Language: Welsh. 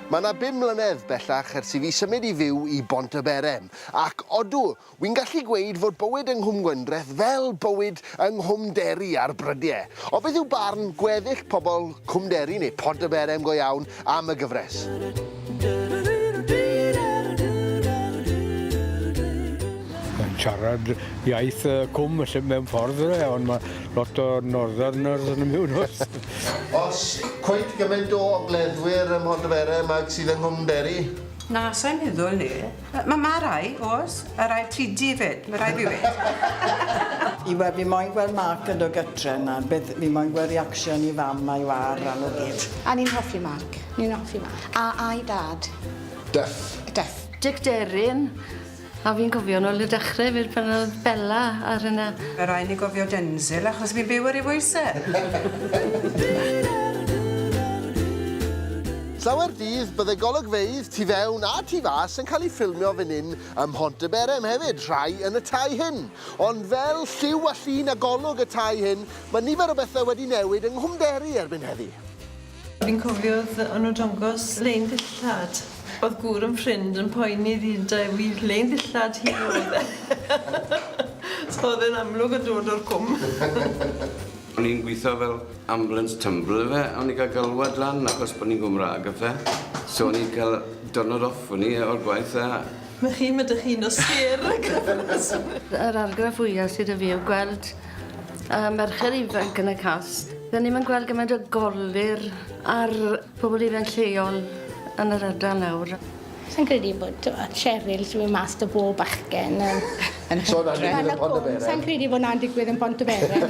Mae 'na bum mlynedd bellach ers i fi symud i fyw i Bontyberem, ac odw, wi'n gallu gweud fod bywyd yng Nghwm Gwendraeth fel bywyd yng Nghwm Deri ar brydie. Ond beth yw barn gweddill pobl Cwm Deri, neu Pontyberem go iawn, am y gyfres? Mae'n siarad iaith y cwm felly mewn ffordd yfe, ond mae lot o northerners yn y mewn oes. Os cweit gymaint o ogleddwyr ym Mhontyberem ag sydd yng Nghwm Deri? Na, sai'n meddwl 'ny. Ma' ma' rai, o's, a rai tidi 'fyd, ma' rai' fi weud. I wel fi moyn gweld Mark yn dod gytre 'na beth fi moyn gweld reaction 'i fam a'i wâr a nw gyd. A ni'n hoffi Mark. Ni'n hoffi Mark. A a'i dad. Duff. Duff. Dic Deryn. A fi'n cofio nôl i'r dechre 'fyd pan o'dd Bella ar yna. Ma' rai' ni gofio Denzil achos fi'n byw ar ei bwys e. Slawer dydd, bydde golygfeydd tu fewn a tu fas yn cael eu ffilmio fan hyn ym Mhontyberem hefyd, rhai yn y tai hyn. Ond fel lliw a llun a golwg y tai hyn, mae nifer o bethau wedi newid yng Nghwmderi erbyn heddi. Fi'n cofio o'dd o'n nhw'n dangos lein ddillad. O'dd gŵr 'yn ffrind yn poeni ddyn dewi lein ddillad hi o'dd e. So o'dd e'n amlwg yn dod o'r cwm. O'n i'n gwitho fel ambulance tumbler yfe a o'n i ga'l galwad lan achos bo' ni'n Gwmra'g a phethe so o'n i'n ca'l diwrnod off o'n i o'r gwaith a Ma' chi ma' 'dych chi'n o sêr y gyfres. Yr argraff fwya sy 'da fi yw gweld y merched ifanc yn y cast. 'Dyn ni'm yn gweld gymaint o golur ar pobol ifanc lleol yn yr ardal nawr. Sai'n credu bod t'mod Cheryl sy'n mynd mas 'da bob bachgen yn yn So 'na'n digwydd yn Pontyberem? Sai'n credu bod 'na'n digwydd yn Pontyberem.